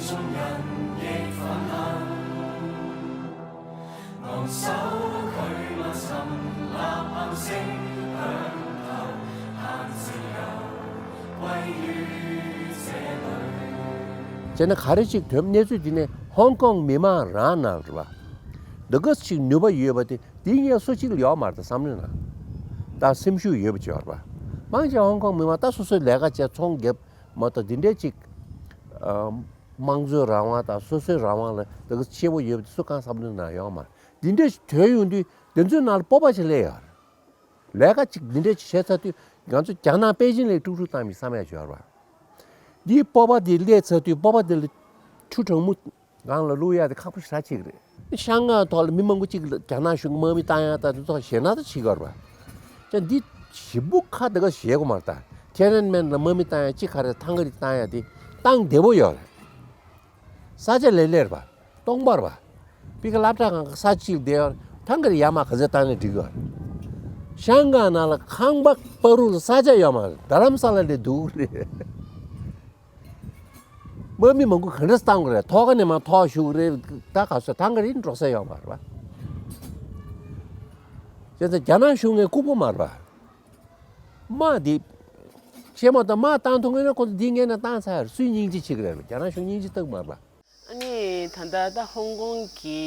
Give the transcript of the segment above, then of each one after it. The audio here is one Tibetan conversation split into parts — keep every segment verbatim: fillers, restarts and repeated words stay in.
眾人亦憤恨，昂首拒不沉，吶喊聲響透，盼自由歸於這裏。 བྱས་ན་ག་རེ་ཅིག་དོན་གནས་ཚུལ་འདི་ནི་ཧོང་ཀོང་མི་མང་རང་ནང་རེད་བ། འདི་ག་ཅིག་ནུས་པ་ཡོད་པ་དེ་འདི་ངས་སུ་གཅིག་ལ་ཡོད་མ་རེད་ད་བསམ་བློའི་ནང་། ད་སེམས་ཤུགས་ཡོད་པ་ཅིག་ཡོད་རེད་བ། མང་ཆེ་ཧོང་ཀོང་མི་མང་ད་སོ་སོའི་ལས་ཀ་བྱས་ཚོང་རྒྱབ་མ་གཏོགས་འདི་འདྲའི་ཅིག་ཨ། དམངས་གཙོའི་རང་དབང་དང་སོ་སོའི་རང་དབང་ལ་དེ་ག་ཆེ་བོ་ཡོད་པ་དེ་སུ་གང་བསམ་བློའི་ནང་ཡོད་མ་རེད། འདི་འདྲ་ཞིག་ཐོན་ཡོང་དུས་འདི་ཚོའི་ནང་ལ་སྤོབས་པ་ཞིག་སླེབས་ཡོད་རེད། ལས་ཀ་ཅིག་འདི་འདྲ་ཅིག་བྱས་ཚར་དུས་ང་ཚོ་རྒྱ་ནག་པེ་ཅིན་ལ་དཀྲུག་དཀྲུག་བཏང་མི་བསམ་ཡ་ཅིག་ཡོད་རེད་བ། འདིའི་སྤོབས་པ་འདི་སླེབས་ཚར་དུས་སྤོབས་པ་འདི་ལ་ཆུ་གྲང་མོ་སྒང་ལ་བླུག་ཡ་དེ་ཁག་པོ་ཞེ་དྲག་ཅིག་རེད། ཤང་ཀང་ཐོག་ལ་མི་མང་པོ་ཅིག་ལ་རྒྱ་ནག་གཞུང་གི་དམག་མི་བཏང་ཡ་དང་དེ་ཚོ་ཞེད་སྣང་ད་བྱེད་ཀྱི་ཡོད་རེད་བ། ཅང་འདི་ཞིབ་པོ་ཁ་དེ་ག་ཞེད་དགོས་མ་རེད་ད། ཐེན་ཨན་མེན་ལ་དམག་མི་བཏང་ཡ་གཅིག་ག་རེ་ཐང་ག་རིགས་བཏང་ཡ་དེ་བཏང་བདེ་པོ་ཡོད་རེད། ས་ཆ་ལེ་ལེ་རེད་པ། སྟོང་པ་རེད་པ། པི་ཀ་སློབ་གྲྭ་སྒང་ག་ས་གཅིག་བསྡད་ཡོད་རེད། ཐང་ག་རིགས་ཡར་མར་ག་ཚོད་བཏང་ནས་འགྲིག་གི་ཡོད་རེད། ཤང་ཀང་ནང་ལ་ཁང་པ་བར་དུ་ལ་ས་ཆ་ཡོད་མ་རེད། རྡ་རམ་ས་ལ་ནས་སྡུག་རེད། དམག་མི་མང་པོ་ག་འདྲས་བཏང་དགོས་རེད། ཐོག་ཁ་ནས་མར་ཐོག་ཞུགས་རེད། ད་ག་ཚོད་ཐང་ག་རིགས་འགྲོ་ས་ཡོད་མ་རེད་པ། བྱས་ཙང་རྒྱ་ནག་གཞུང་ངས་ལྐུགས་པ་མ་རེད་པ། དམག་འདི། ཆེ་མོ་དང་དམག་བཏང་ཐུབ་ངེས་ན་ཁོ་ཚོ་འདི་ངེས་ན་བཏང་ཚར་རེད། སུས་སྙིང་རྗེ་བྱེད་ཀྱི་རེད། རྒྱ་ནག་གཞུང་སྙིང་རྗེ་ལྟ་གི་མ་རེད་པ། ཨ་ནི་ད་ལྟ་ད་ཧོང་ཀོང་གི་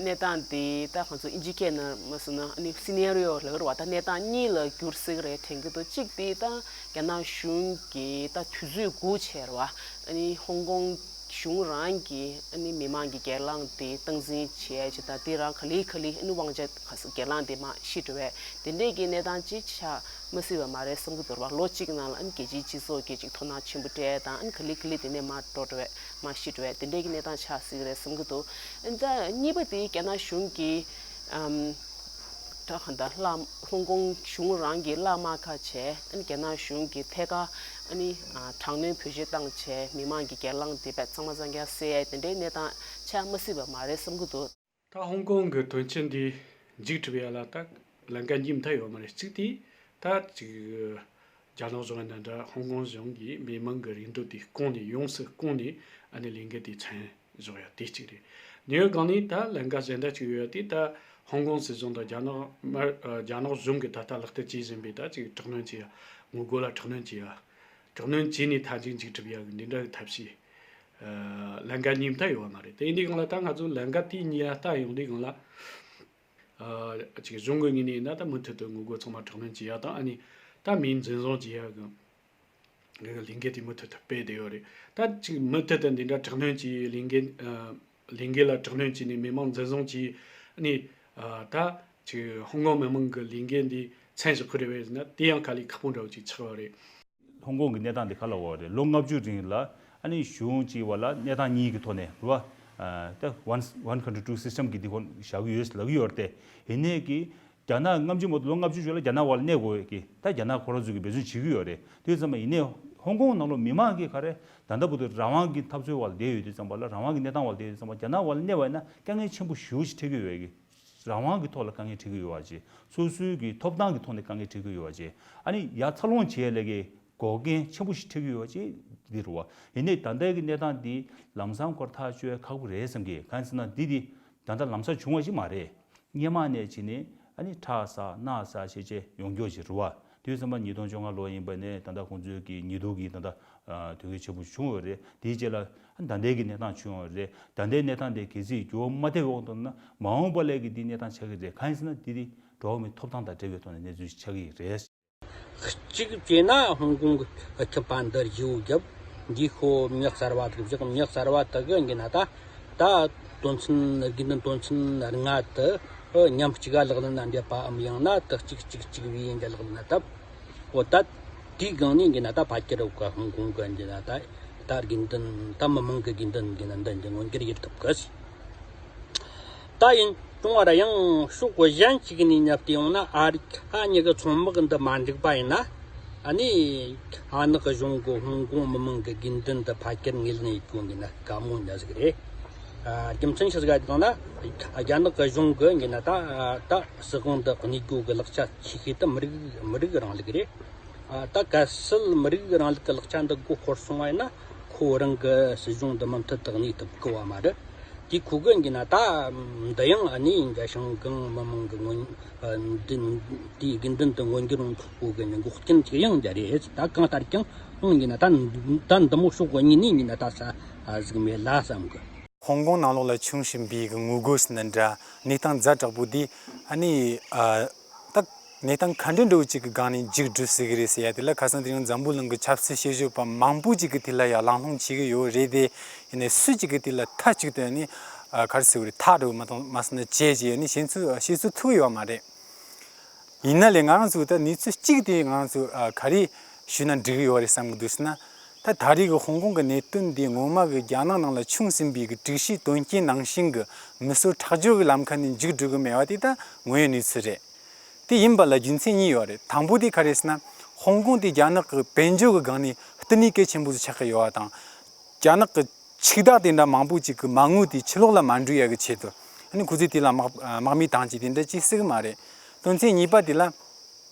གནས་སྟངས་དེ་ད་ང་ཚོ་ཨིན་ཇི་སྐད་ནང་མ་སོང་ན་ཨ་ནི་སི་ནེ་རི་ཡོ་ལབ་རེད་བ། ད་གནས་སྟངས་གཉིས་ལ་འགྱུར་སྲིད་རེད་དྲན་གྱི་འདུག་གཅིག་དེ་ད་རྒྱ་ནག་གཞུང་གིས་ད་དུས་ཚོད་སྒུག་བྱས་རེད་བ། ཨ་ནི་ཧོང་ཀོང་གཞུང་རང་གིས་ཨ་ནི་མི་མང་གི་སྒེར་ལངས་དེ་སྟངས་འཛིན་བྱས་བྱས་ད་དེ་རང་ག་ལེ་ག་ལེ་ཨ་ནི་དབང་ཆ་ག་ས་སྒེར་ལངས་དེ་མར་ཤི་འགྲོ་བས། དེ་འདྲས་ཀྱི་གནས་སྟངས་ཅིག་ཆགས་མ་སྲིད་པ་མ་རེད་བསམ་གྱི་འདུག་ར་བ། ལོ་གཅིག་ནང་ལ་ཨ་ནི་རྒྱལ་སྤྱིའི་སྤྱི་ཚོགས་ཀྱིས་ཅིག་དོ་སྣང་ཆེན་པོ་སྤྲད་དང་ཨ་ནི་ག་ལེ་ག་ལེ་དེ་ནས་མར་འགྲོ་འགྲོ་བས་མར་ཤི་འགྲོ་བས་དེ་འདྲས་ཀྱི་གནས་སྟངས་ཆགས་སྲིད་ཀྱི་རེད་བསམ་གྱི་འདུག་ཨ་ནི་ད་གཉིས་པ་དེ་རྒྱ་ནག་གཞུང་གིས་ཨམ། ད་ག་འདྲ་ལྷག་ཧོང་ཀོང་གཞུང་རང་གིས་བླ་མ་ཁ་བྱས་ཨ་ནི་རྒྱ་ནག་གཞུང་གིས་ཐད་ཀར་ཨ་ནི་ཨ་དྲག་གནོན་བེད་སྤྱོད་བཏང་བྱས་མི་མང་གི་སྒེར་ལངས་དེ་བས་གཙང་མ་གཙང་རྐྱང་བསལ་ཡས་དེ་འདྲའི་གནས་སྟངས་ཆགས་མ་སྲིད་པ་མ་རེད་བསམ་གྱི་འདུག་ད་ཧོང་ཀོང་གི་དོན་རྐྱེན་འདི་མཇུག་གྲུབ་ཡ་ལ་ད་ལམ་ཁ་གཉིས་མཐའ་ཡོད་མ་རེད། གཅིག་དེ་ད་ཅིག་རྒྱ་ནག་གཞུང་ཡིན་ན་འདྲ་ཧོང་ཀོང་གཞུང་གིས་མི་མང་གི་རེ་འདུན་དེ་བསྐོང་ནས་ཡོངས་སུ་བསྐོང་ནས་ཨ་ནི་ལས་འགུལ་དེ་མཚམས་འཇོག་ཡ་དེ་གཅིག་རེད། ཉེ་བའི་སྒང་ནས་ད་ལམ་ཁ་གཞན་དག་ཅིག་ཡོད་ཡ་དེ་ད་ཧོང་ཀོང་སྲིད་གཞུང་དང་རྒྱ་ནག་མར་རྒྱ་ནག་གཞུང་གིས་ད་ལྟ་ལག་བསྟར་བྱེད་བཞིན་པའི་ད་ཅིག་དྲག་གནོན་བྱེད་ཡ། ངོ་རྒོལ་ལ་དྲག་གནོན་བྱེད་ཡ། དྲག་གནོན་བྱས་ནས་མཐའ་མཇུག་མཇུག་གྲུབ་ཡག་གི་འདི་འདྲ་གི་ཐབས་ཤེས། ཨ་ལམ་ཁ་གཉིས་མཐའ་ཡོད་པ་མ་རེད། དེ་ཡིན་དུས་སྒང་ལ་ད་ང་ཚོ་ལམ་ཁ་དེ་གཉིས་ལ་ལྟ་ཡོང་དུས་སྒང་ལ། ཨ་ཅིག་གཞུང་གི་ངོས་ནས་ཡིན་ན་ད་མུ་མཐུད་དུ་ངོ་རྒོལ་ཚང་མ་དྲག་གནོན་བྱེད་ཡག་དང་ཨ་ནི་ད་མིའི་འཛིན་བཟུང་བྱེད་ཡག་གི་ལས་འགུལ་དེ་མུ་མཐུད་དུ་སྤེལ་བསྡད་ཡོད་རེད། ད་ཅིག་མུ་མཐུད་དུ་འདི་འདྲ་དྲག་གནོན་གྱི་ལས་འགུལ་ཨ་ལས་འགུལ་ལ་དྲག་གནོན་བྱས་ནས་མི་མང་འཛིན་བཟུང་བྱས་ཨ་ནི་ཨ་ད་ཅིག་ཧོང་ཀོང་མི་མང་གི་ལས་འགུལ་འདི་མཚམས་བཞག་གི་རེད་པས་ཟེར་ན་དེ་ཡང་དཀའ་ལས་ཁག་པོ་འདྲ་བོ་ཅིག་ཆགས་པ་རེད། ཧོང་ཀོང་གི་གནས་སྟངས་འདི་ག་ལ་འོག་རེད། ལོ་ལྔ་བཅུ་རིང་ལ་ཨ་ནི་གཞུང་གཅིག་བ་ལ་གནས་སྟངས་གཉིས་ཀྱི་ཐོག་ནས་རེད་བ། ད་one one country two system གི་འདི་ཁོ་བཞག་གི་ཡོད་ལབ་ཀྱི་ཡོད་རེད་དེ། ཡིན་ནའི་གི་རྒྱ་ནག་སྔ་ཕྱི་མ་གཏོགས་ལོ་ལྔ་བཅུ་ཞོལ་ལ་རྒྱ་ནག་བར་ལ་གནས་དགོས་ཀྱི་ད་རྒྱ་ནག་ཁོ་རང་ཚོ་གི་འབད་བརྩོན་བྱེད་ཀྱི་ཡོད་རེད། དེ་ཙམ་པ་ཡིན་ནའི་ཧོང་ཀོང་ནང་ལོགས་མི་མང་གི་ག་རེ་ད་ལྟ་བར་དུ་རང་དབང་གི་འཐབ་རྩོད་བར་ལ་བསྡད་ཡོད་དུས་ཙམ་པ་ལ་རང་དབང་གི་གནས་སྟངས་བར་ལ་བསྡད་ཡོད་དུས་ཙམ་པ་རྒྱ་ནག་བར་ལ་གནས་པ་ཡིན་ན་དཀའ་ངལ་ཆེན་པོ་ཞེ་པོ་ཞིག་འཕྲད་ཀྱི་ཡོད་ཀྱི། རང་དབང་གི་ཐོག་ལ་དཀའ་ངལ་འཕྲད་ཀྱི་ཡོད་པ་བྱས། སོ་སོའི་གི་ཐོབ་ཐང་གི་ཐོག་ནས་དཀའ་ངལ་འཕྲད་ཀྱི་ཡོད་པ་བྱས། ཨ་ནི་ཡར་འཚར་ལོངས་བྱེད་ཡ་ལས་ཀའི་འགོག་རྐྱེན་ཆེན་པོ་ཞིག་འཕྲད་ཀྱི་ཡོད་པ་བྱས་འདི་རུ་བ། ཡིན་ནའི་ད་ལྟའི་གི་གནས་སྟངས་འདི་ལམ་སང་ཁོ་ར་ཐག་གཅོད་ཡ་ཁག་པོ་རེད་བསམ་གི། གང་ཡིན་ཟེར་ན་འདི་འདི་ད་ལྟ་ལམ་སང་བྱུང་བ་ཞིག་མ་རེད། སྔས་མ་ནས་བྱས་ནས་ཨ་ནི་ཁྲག་ཟ་སྣག་ཟ་བྱས་བྱས་ཡོང་རྒྱུ་ཞིག་རུ་བ། དུས་ཙམ་པ་ཉིས་སྟོང་བཅོ་ལྔ་ལོ་ཡིན་པ་ནས་ད་ལྟ་ཁོང་ཚོའི་གི་ཉེས་རྡུང་གི་ད་ལྟ་དོན་གལ་ཆེན་པོ་བྱུང་ཡོད་རེད། དེའི་རྗེས་ལ་ད་ལྟའི་གི་གནས་སྟངས་བྱུང་ཡོད་རེད། ད་ལྟའི་གནས་སྟངས་དེ་གལ་སྲིད་འགྱུར་བ་མ་ཐེབས་འོག་ཏུ་ན་མ་འོངས་པ་ལས་ཀྱི་འདི་གནས་སྟངས་ཆགས་ཀྱི་རེད། གང་ཡིན་ཟེར་ན་འདི་དེ་འགྲོ་བ་མིའི་ཐོབ་ཐང་དང་འབྲེལ་བའི་ཐོག་ནས་གནས་ཚུལ་ཞིག་ཆགས་ཀྱི་རེད། གཅིག་བྱས་ན་ཧོང་ཀོང་གི་ཁྱིམ་པ་འདི་རྗེ་བོ་རྒྱབ་འདིའི་ཁོ་མྱི་གསར་བ་དེ་བཞག་མྱི་གསར་བ་དེ་གི་ཡིན་ན་ད་ད་དོན་ཚན་དགེ་འདུན་དོན་ཚན་ལྔ་དེ་ཉམས་གཅིག་ག་ལག་ལེན་ན་འདེབས་པའམ་ཡང་ན་དེ་གཅིག་གཅིག་གཅིག་བའི་འདི་ལག་ལེན་ན་བཏབ། འོ་ད་དེའི་སྒང་ནས་ཡིན་ན་ད་ཕལ་ཆེར་ཧོང་ཀོང་གི་ཡིན་ན་ད་ད་དགེ་འདུན་ད་མི་མང་གི་དགེ་འདུན་གྱི་ནང་འདི་འདི་མངོན་འགྱུར་ཡེད་ཐུབ་གི། ད་ཡིན་རུང་བ་ར་ཡང་ཕྱོགས་གཞན་ཞིག་ནས་བསྙབས་ཏེ་ཡོང་ན་ཨ་རིག་ཨ་གཉིས་ཀྱི་ཚོང་དམག་འདི་མ་འགྲིག་པ་ཡིན་ན་ཨ་ནི་ཨ་ནག་གཞུང་གི་ཧོང་ཀོང་མི་མང་གི་དགེ་འདུན་འདི་ཕལ་ཆེར་ངོས་ལེན་ཡེད་རྒྱུ་ཡིན་ན་དཀའ་མོ་འདྲ་ཟིག་རེད། ཨ་རྒྱུ་མཚན་ཆི་ཟིག་ག་ཡིན་ན་རྒྱ་ནག་གི་གཞུང་གི་ཡིན་ན་ད་ད་སྲིད་དབང་འདི་གནས་རྒྱུ་གི་ལག་ཆ་ཆེ་ཤོས་དེ་མི་རིགས་མི་རིགས་རིང་ལུགས་རེད། ཨ་ད་གལ་སྲིད་མི་རིགས་རིང་ལུགས་ཀྱི་ལག་ཆ་འདི་མགོ་འཁོར་སོང་བ་ཡིན་ན་ ཁོ་རང་གི་སྲིད་གཞུང་འདི་མུ་མཐུད་དུ་གནས་ཐུབ་གི་བ་མ་རེད། དེ་ཁོ་གི་ཡིན་ན་ད་འདི་ཡང་ཨ་ནི་རྒྱ་ཞང་གང་མི་མང་གི་མངོན་འདི་དེའི་དགེ་འདུན་དུ་མངོན་འགྱུར་ཡོང་ཁོ་གི་ནི་འགོག་རྐྱེན་ཅིག་ཡང་རྒྱ་རེད། ད་གང་ལྟར་ཀྱང་ཡང་ཡིན་ན་ད་ད་འདི་མོ་ཕྱོགས་གཉིས་ནས་ཡིན་ན་ད་ས་ཟིག་མེད་ལ་བསམ་གི། ཧོང་ཀོང་ནང་ལོགས་ལ་བྱུང་བཞིན་པའི་གི་ངོ་རྒོལ་ཟེར་ན་འདྲ་གནས་སྟངས་ཛ་དྲག་པོ་འདི་ཨ་ནི་ཨ་ད་གནས་སྟངས་ག་འདྲ་འདྲ་བོ་ཅིག་གི་སྒང་ནས་མཇུག་སྒྲིལ་སྲིད་གི་རེད་ཟེར་ཡ་དེ་ལ་ཁ་སང་དེ་རིང་འཛམ་བུ་གླིང་གི་ཆབ་སྲིད་དཔྱད་བརྗོད་པ་མང་པོ་ཅིག་གི་དེ་ལ་ཡ་གླེང་སློང་བྱེད་གི་ཡོད་རེད་དེ། ཡིན་ནའི་སུ་ཅིག་གི་དེ་ལ་མཐའ་གཅིག་ཏུ་ཨ་ནི་ཨ་ག་རེ་ཟེར་དགོས་རེད། ཐག་འདྲ་བོ་མ་གཏོང་མ་སོང་ན་བྱས་བྱས་ཨ་ནི་བཤད་ཚུལ་བཤད་ཚུལ་ཐུག་ཡོད་མ་རེད། ཡིན་ན་ལས་ང་རང་ཚོ་ད་གནས་ཚུལ་གཅིག་དེ་ང་རང་ཚོ་ཨ་ག་རེ་ཞུས་ན་འགྲིག་གི་ཡོད་རེད་བསམ་གི་འདུག་ཟེར་ན། ད་ད་རེས་ཀྱི་ཧོང་ཀོང་གི་གནད་དོན་འདི་ངོ་མ་གི་རྒྱ་ནག་ནང་ལ་བྱུང་ཟིན་པའི་གི་དྲུག་བཞིའི་དོན་རྐྱེན་ནང་བཞིན་གི་མི་གསོད་ཁྲག་སྦྱོར་གི་ལམ་ཁ་ནས་མཇུག་སྒྲིལ་གི་མེད་པ་དེ་ད་དངོས་ཡོད་གནས་ཚུལ་རེད། དེ་ཡིན་པ་ལ་རྒྱུ་མཚན་གཉིས་ཡོད་རེད། དང་པོ་དེ་ག་རེ་ཟེར་ན། ཧོང་ཀོང་དེ་རྒྱ་ནག་གི་དཔལ་འབྱོར་གི་སྒང་ནས་བསྟི་གནས་གལ་ཆེན་པོ་ཞིག་ཆགས་ཀྱི་ཡོད་པ་དང་། རྒྱ་ནག་གི་ཕྱུག་བདག་དེ་འདྲ་མང་པོ་ཅིག་གི་མ་དངུལ་དེ་ཕྱི་ལོགས་ལ་མ་འགྲོ་ཡ་གི་ཆེད་དུ་ཨ་ནི་ཁོ་ཚོས་དེ་ལ་དམག་དམག་མི་བཏང་ཅིག་དེ་འདྲ་ཅིག་སྲིད་གི་མ་རེད། དོན་ཚན་གཉིས་པ་དེ་ལ་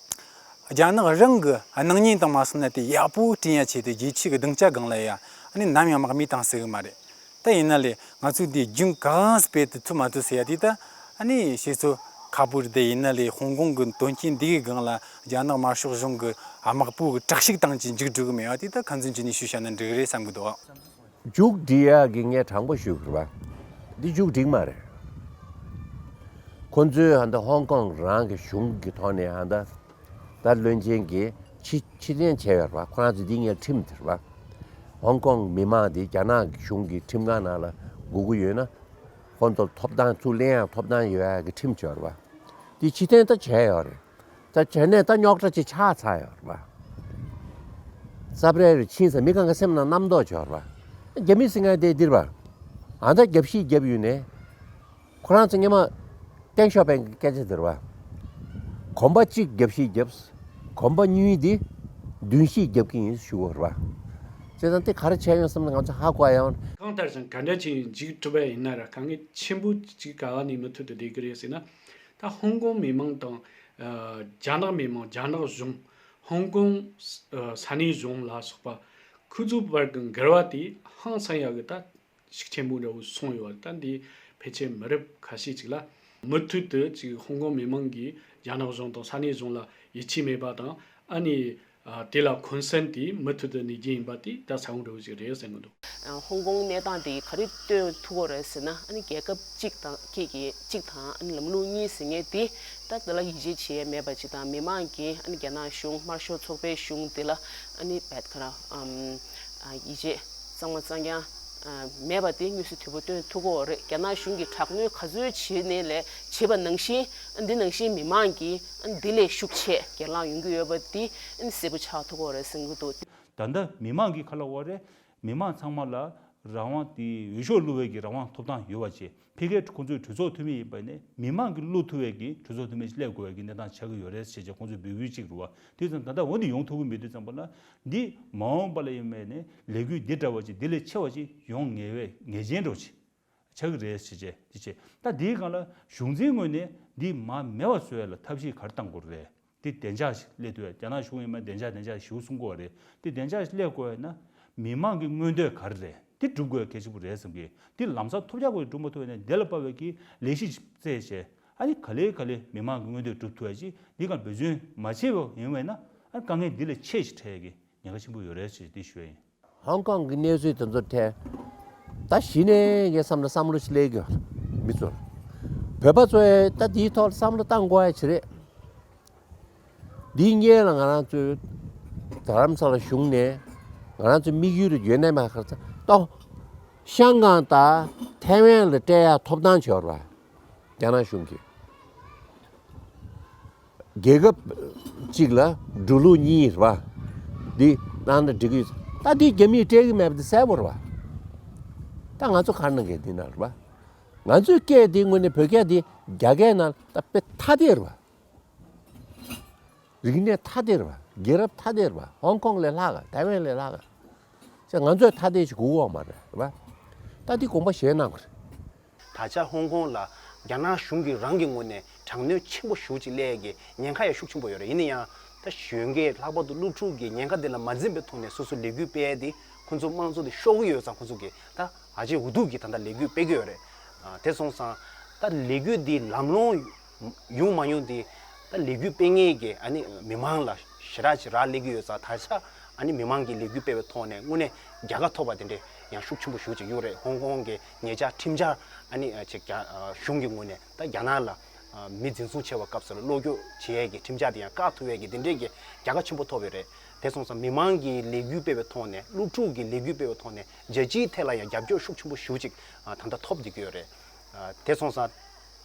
རྒྱ་ནག་རང་གི་སྣང་བརྙན་དང་མ་སོང་ན་དེ་ཡག་པོ་བསྐྲུན་ཡ་ཆེད་དུ་རྒྱལ་སྤྱི་གི་སྡིངས་ཆ་སྒང་ལ་ཡ་ཨ་ནི་ནམ་ཡང་དམག་མི་བཏང་སྲིད་གི་མ་རེད། ད་ཡིན་ན་ལས་ང་ཚོས་འདི་རྒྱུན་གང་སྤེལ་དུ་ཐུབ་མ་ཐུབ་ཟེར་ཡ་དེ་ད་ཨ་ནི་བཤད་ཚོད་ཁག་པོ་རེད། དེ་ཡིན་ན་ལས་ཧོང་ཀོང་གི་དོན་རྐྱེན་འདི་གི་སྒང་ལ་རྒྱ་ནག་དམར་ཤོག་གཞུང་གི་དམག་དཔུང་གི་དྲག་ཤུགས་བཏང་ཅིག་མཇུག་སྒྲིལ་གི་མེད་པ་དེ་ད་ཁ་འཛིན་བྱས་ནས་ཞུས་བཞག་ན་འགྲིག་གི་རེད་བསམ་གི་འདུག། མཇུག་སྒྲིལ་ཡག་གི་ངས་དྲང་པོ་ཞུ་དགོས་པ། འདི་མཇུག་སྒྲིལ་མ་རེད། ཁོ་ཚོས་ཧ་ད་ཧོང་ཀོང་རང་གི་གཞུང་གི་ཐོག་ནས་ཧ་ད་ད་བློན་ཆེན་གྱིས་ཕྱི་ཕྱིར་འཐེན་བྱས་ཡོད་རེད་པ། ཁོ་རང་ཚོ་འདི་ངས་ཁྲིམས་དེ་རེད་པ། ཧོང་ཀོང་མི་མང་དེ་རྒྱ་ནག་གི་གཞུང་གི་ཁྲིམས་ཁང་ནང་ལ་སྒུག་གི་ཡོད་ན། ཁོ་ཚོར་ཐོབ་ཐང་ཚུར་ལེན་ཡག་ཐོབ་ཐང་ཡོད་ཡག་གི་ཁྲིམས་བྱས་ཡོད་རེད་པ། འདི་ཕྱིར་འཐེན་ད་བྱས་ཡོད་རེད། ད་བྱས་ནས་ད་རྙོག་དྲ་ཅིག་ཆགས་ཚར་ཡོད་རེད་པ། ས་པྲེ་རུ་ཕྱིན་ཙང་མི་གང་ག་སེམས་ནང་རྣམ་རྟོག་བྱས་ཡོད་རེད་པ། རྒྱ་མི་ཟེར་མཁན་དེ་འདིར་པ། ཨ་ད་རྒྱབ་བཤིག་རྒྱབ་ཡོད་ནས། ཁོ་རང་ཚོ་སྔོན་མ་ཏེང་ཞའོ་ཕིང་གི་སྐད་ཆ་དེ་རེད་པ། གོམ་པ་གཅིག་རྒྱབ་བཤིག་རྒྱབ། གོམ་པ་གཉིས་དེ་བདུན་བཤིག་རྒྱབ་ཀྱི་ཡིན་ཞུ་བ་རེད་པ། བྱས་ཙང་དེ་ག་རེ་བྱས་ཡོང་བསམ་ན་ང་ཚོ་ཧ་གོ་ཡ་ཡོང་། གང་ལྟར་ཀྱང་ག་འདྲ་ཅིག་མཇུག་གྲུབ་པ་ཡིན་ན་ར་དཀའ་ངལ་ཆེན་པོ་ཅིག་ག་བ་ནས་མུ་མཐུད་དུ་བསྡད་ཀྱི་རེད་ཟེར་ན། ད་ཧོང་ཀོང་མི་མང་དང་། ཨ། རྒྱ་ནག་མི་མང་། རྒྱ་ནག་གཞུང་། ཧོང་ཀོང་། ཨ། ས་གནས་གཞུང་ལ་སོགས་པ་ཁོ་ཚོའི་བར་གྱི་འགལ་བ་དེ་ཧང་སང་ཡག་གི་ད་ཤུགས་ཆེན་པོ་འདྲ་བོ་སོང་ཡོད་པ། ད་འདི་ཕལ་ཆེར་མི་རབས་ཁ་ཤས་ཅིག་ལ་མུ་མཐུད་དུ་ཅིག་ཧོང་ཀོང་མི་མང་གིས་རྒྱ་ནག་གཞུང་དང་ས་གནས་གཞུང་ལ་ཡིད་ཆེས་མེད་པ་དང་། ཨ་ནི། ཨ། དེ་ལ་འཁོན་སེམས་དེ་མུ་མཐུད་དུ་གནས་རྒྱུ་ཡིན་པ་དེ་ད་ཚ་བོ་འདྲ་བོ་ཞིག་རེད་བསམ་གྱི་འདུག། ཨ། ཧོང་ཀོང་གནས་སྟངས་དེ་ག་རེ་སྟོན་ཐུབ་ཀྱི་རེད་ཟེར་ན། ཨ་ནི་རྒྱལ་ཁབ་གཅིག་དང་གཅིག་གིས་གཅིག་དང་། ཨ་ནི་ལམ་ལུགས་གཉིས་ཟེར་མཁན་དེ་ད་དེ་ལ་ཡིད་ཆེས་བྱེད་ཡས་མེད་པ་ཅིག་དང་། མི་མང་གིས་ཨ་ནི་རྒྱ་ནག་གཞུང་། དམར་ཤོག་ཚོགས་པའི་གཞུང་དེ་ལ་ཨ་ནི་བད་ཁ་ར་ཨམ། ཨ། ཡིད་ཆེས་གཙང་མ་གཙང་རྐྱང་། ཨ། མེད་པ་དེ་དངོས་སུ་དོད་པོ་སྟོན་ཐུབ་ཀྱི་ཡོད་རེད། རྒྱ་ནག་གཞུང་གིས་དྲག་གནོན་ག་ཚོད་བྱས་ནས་ལས་བྱས་པ་ནང་བཞིན། ཨ། འདི་ནང་བཞིན་མི་མང་གིས། ཨ། འདི་ལས་ཤུགས་ཆེ་སྒེར་ལངས་ཡོང་གི་ཡོད་པ་འདི། ཨ། གསལ་པོ་ཆགས་ཐུབ་ཀྱི་ཡོད་རེད་བསམ་གྱི་འདུག། ད་ལྟ་མི་མང་གིས་ག་ལབ་ཀྱི་ཡོད་རེད། མི་མང་ཚང་མ་ལ་རང་དབང་དེ་འོས་ཤོག་བླུག་པའི་གི་རང་དབང་ཐོབ་ཐང་ཡོད་པ་བྱས། ཕ་གིར་ཁོང་ཚོའི་གྲོས་ཚོགས་འཐུས་མི་ཡིན་པ་ནས་མི་མང་གིས་བླུག་ཐུབ་པའི་གི་གྲོས་ཚོགས་འཐུས་མི་ཞིག་སླེབས་དགོས་པའི་གི་གནས་སྟངས་ཆགས་ཀྱི་ཡོད་རེད་ཟེར་བྱས་ཁོང་ཚོས་འབོད་སྐུལ་གཅིག་རེད་པ། དེ་ཙང་ད་ལྟ་འོ་འདི་ཡོང་ཐུབ་ཀྱི་མེད་དུས་ཙམ་པ་ལ། འདི་མ་འོངས་པ་ལ་ཡིན་པ་ནས་ལས་འགུལ་འདི་འདྲ་བ་ཅིག་འདི་ལས་ཆེ་བ་ཅིག་ཡོང་ངེས་པའི་ངེས་ཅན་འདྲ་བ་ཅིག་ཆགས་ཀྱི་རེད་ཟེར་བྱས། འདི་བྱས་ད་འདིའི་སྒང་ལ་གཞུང་འཛིན་ངོས་ནས་འདི་མར་མེད་པ་བཟོ་ཡ་ལ་ཐབས་ཤེས་ག་རེ་གཏང་དགོས་རེད། དེ་བདེ་འཇགས་ཤིག་སླེབས་ཐུབ་ཡ། རྒྱ་ནག་གཞུང་ཡིན་པ་བདེ་འཇགས་བདེ་འཇགས་ཞེ་པོ་གསུང་གི་ཡོད་རེད། དེ་བདེ་འཇགས་ཤིག་སླེབས་དགོས་ཡ་ན་མི་མང་གི་མངོན་འདོད་ག་རེ་རེད། དེ་སྒྲུབ་དགོས་ཡ་གལ་ཆེན་པོ་རེད་བསམ་གི། དེ་ལམ་སང་ཐོབ་རྒྱག་དགོས་ཡ་སྒྲུབ་མ་ཐུབ་ཡ་ན་དེ་ལ་དཔག་པའི་གི་ལས་གཞི་ཅིག་བཙལ་བྱས། ཨ་ནི་ག་ལེ་ག་ལེ་མི་མང་གི་མངོན་འདོད་སྒྲུབ་ཐུབ་ཡ་ཅིག་འདི་ག་འབད་བརྩོན་མ་བྱས་པ་ཡིན་པ་ཡིན་ན། ཨ་ནི་དཀའ་ངལ་འདི་ལས་ཆེ་ཞིག་འཕྲད་ཡ་གི་ཉེན་ཁ་ཆེན་པོ་ཡོད་རེད་ཅེས་འདི་ཞུ་ཡ་ཡིན། ཧོང་ཀོང་གི་གནས་ཚུལ་དེ་ཚོ་ཐད་ད་གཞི་ནས་ངའི་བསམ་བློ་བསམ་བློ་ཞིག་སླེབས་ཀྱི་ཡོད། མི་ཚོར། བོད་པ་ཚོས་ད་འདིའི་ཐོག་ལ་བསམ་བློ་བཏང་དགོས་ཡ་ཅིག་རེད། འདིའི་སྔོན་ལ་ང་རང་ཚོའི་རྡ་རམ་ས་ལ་བཞུགས་ནས་ང་རང་ཚོའི་དམིགས་ཡུལ་རེ་ཡོད་ནའི་མ་ཁར་ཚ་ཏོ། ཤང་ཀང་དང་ཐའེ་ཝན་ལ་སྤྲད་ཡ་ཐོབ་ཐང་བྱས་པ་རེད་པ། རྒྱ་ནག་གཞུང་གིས། རྒྱལ་ཁབ་གཅིག་ལ་འགྲོ་ལུགས་གཉིས་རེད་པ། འདི་གནང་ན་འགྲིག་གི་ཡོད། ད་འདི་རྒྱ་མིས་སྤྲད་ཀྱི་མེད་པ་འདི་གསལ་པོ་རེད་པ། ད་ང་ཚོ་ག་རེ་གནང་གི་འདི་ན་རེད་པ། ང་ཚོའི་སྐད་འདི་དངོས་གནས་བོད་སྐད་འདི་རྒྱ་སྐད་ནང་ད་དཔེ་ཐ་དད་རེད་པ། རིག་གནས་ཐ་དད་རེད་པ། རྒྱལ་རབས་ཐ་དད་རེད་པ། ཧོང་ཀོང་ལས་ལྷག་ག་ཐའེ་ཝན་ལས་ལྷག་ག་ཅེས་ང་ཚོས་ཐ་དད་ཅིག་དགོས་ཀྱི་ཡོད་མ་རེད་པ། ད་འདི་དགོངས་པ་བཞེས་གནང་དགོས་རེད། ད་ཆ་ཧོང་ཀོང་ལ་རྒྱ་ནག་གཞུང་གིས་རང་གི་ངོས་ནས་དྲག་གནོན་ཆེན་པོ་ཞེ་པོ་ཅིག་སླེབས་ཡས་ཀྱི་ཉེན་ཁ་ཡང་ཤུགས་ཆེན་པོ་ཡོད་རེད། ཡིན་ན་ཡང་ད་གཞོན་སྐྱེས་ལྷག་པར་དུ་སློབ་ཕྲུག་གི་ཉེན་ཁ་འདི་ལ་མ་འཛེམས་པའི་ཐོག་ནས་སོ་སོ་ལས་འགུལ་སྤེལ་ཡས་འདི་ ཁོང་ཚོ་དམངས་གཙོ་དེ་ཤོར་གྱི་ཡོད་ཙང་ཁོང་ཚོ་གིས་ད་ཨ་ཅེ་འུ་ཐུག་གིས་ད་ལྟ་ལས་འགུལ་སྤེལ་གྱི་ཡོད་རེད། ཨ་དེ་སོང་ཙང་ད་ལས་འགུལ་འདི་ལམ་ལྷོང་ཡོང་མ་ཡོང་དེ་ད་ལས་འགུལ་སྤེལ་མཁན་གྱི་ཨ་ནི་མི་མང་ལ་ཞེ་དྲག་ཅིག་རག་ལས་ཀྱི་ཡོད་ཙང་ད་ཆ་ཨ་ནི་མི་མང་གིས་ལས་འགུལ་སྤེལ་བའི་ཐོག་ནས་དངོས་གནས་རྒྱལ་ཁ་ཐོབ་པ་དེ་འདྲས་ཡང་ཤུགས་ཆེན་པོ་ཞེ་པོ་ཅིག་ཡོད་རེད། ཧོང་ཀོང་གི་ཉེ་ཆར་ཁྲིམས་འཆར་ཨ་ནི་ཅིག་རྒྱ་གཞུང་གི་ངོས་ནས་ད་རྒྱ་ནག་ལ་མི་འཛིན་བཟུང་བྱས་པའི་སྐབས་སུ་ལ་སློག་སྐྱོན་བྱེད་ཡས་ཀྱི་ཁྲིམས་འཆར་དེ་ཡང་བཀག་ཐུབ་ཡས་ཀྱི་དེ་འདྲས་ཀྱི་རྒྱལ་ཁ་ཆེན་པོ་ཐོབ་ཡོད་རེད། དེ་སོང་ཙང་མི་མང་གིས་ལས་འགུལ་སྤེལ་བའི་ཐོག་ནས་སློབ་ཕྲུག་གིས་ལས་འགུལ་སྤེལ་བའི་ཐོག་ནས་རྒྱལ་སྤྱིའི་ཐད་ལ་ཡང་རྒྱབ་སྐྱོར་ཤུགས་ཆེན་པོ་ཞེ་པོ་ཅིག་ད་ལྟ་ཐོབ་བསྡད་ཀྱི་ཡོད་རེད། དེ་སོང་ཙང་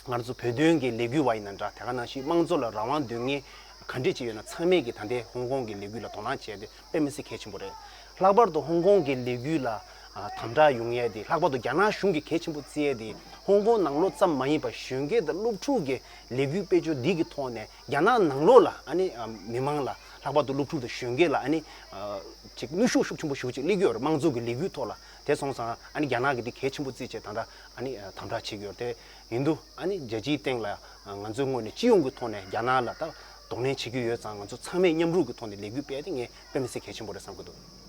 ང་ཚོ་བོད་དོན་གྱི་ལས་འགུལ་བ་ཡིན་ན་འདྲ། དེ་ག་ནང་བཞིན་དམངས་གཙོ་ལ་རང་དབང་འདོད་མཁན་ག་འདྲས་ཅིག་ཡོད་ན་ཚང་མས་ཀྱིས་ད་ལྟའི་ཧོང་ཀོང་གི་ལས་འགུལ་ལ་དོ་སྣང་བྱས་ཏེ་དཔེ་མི་སྲིད་གལ་ཆེན་པོ་རེད། ལྷག་པར་དུ་ཧོང་ཀོང་གི་ལས་འགུལ་ལ་ཨ་དམ་དྲག་ཡོང་ཡས་དེ། ལྷག་པར་དུ་རྒྱ་ནག་གཞུང་གིས་གལ་ཆེན་པོ་བརྩི་ཡས་དེ་ཧོང་ཀོང་ནང་ལོགས་ཙམ་མ་ཡིན་པར་གཞོན་སྐྱེས་དང་སློབ་ཕྲུག་གི་ལས་འགུལ་སྤེལ་སྤྱོད་འདི་གི་ཐོག་ནས་རྒྱ་ནག་ནང་ལོགས་ལ་ཨ་ནི་ཨ་མི་མང་ལ་ལྷག་པར་དུ་སློབ་ཕྲུག་དང་གཞོན་སྐྱེས་ལ་ཨ་ནི་ཨ་ཅིག་གནོན་ཤུགས་ཤུགས་ཆེན་པོ་ཞེ་པོ་ཅིག་སླེབས་ཀྱི་ཡོད་རེད། དམངས་གཙོ་གི་ལས་འགུལ་ཐོག་ལ། དེ་སོང་ཙང་ཨ་ནི་རྒྱ་ནག་གིས་འདི་གལ་ཆེན་པོ་བརྩིས་བྱས་ད་ལྟ་ཨ་ནི་ཨ་དམ་དྲག་བྱེད་ཀྱི་ཡོད་རེད། དེ་ཡིན་དུས་ཨ་ནི་རྒྱལ་སྤྱིའི་སྟེང་ལ་ང་ཚོའི་ངོས་ནས་སྤྱི་ཡོངས་ཀྱི་ཐོག་ནས་རྒྱ་ནག་ལ་ད་གདོང་ལེན་བྱེད་ཀྱི་ཡོད་ཙང་ང་ཚོ་ཚང་མས་མཉམ་རུབ་ཀྱི་ཐོག་ནས་ལས་འགུལ་སྤེལ་ཏེ་ངས་དཔེ་མི་སྲིད་གལ་ཆེན་པོ་རེད་བསམ་གྱི་འདུག།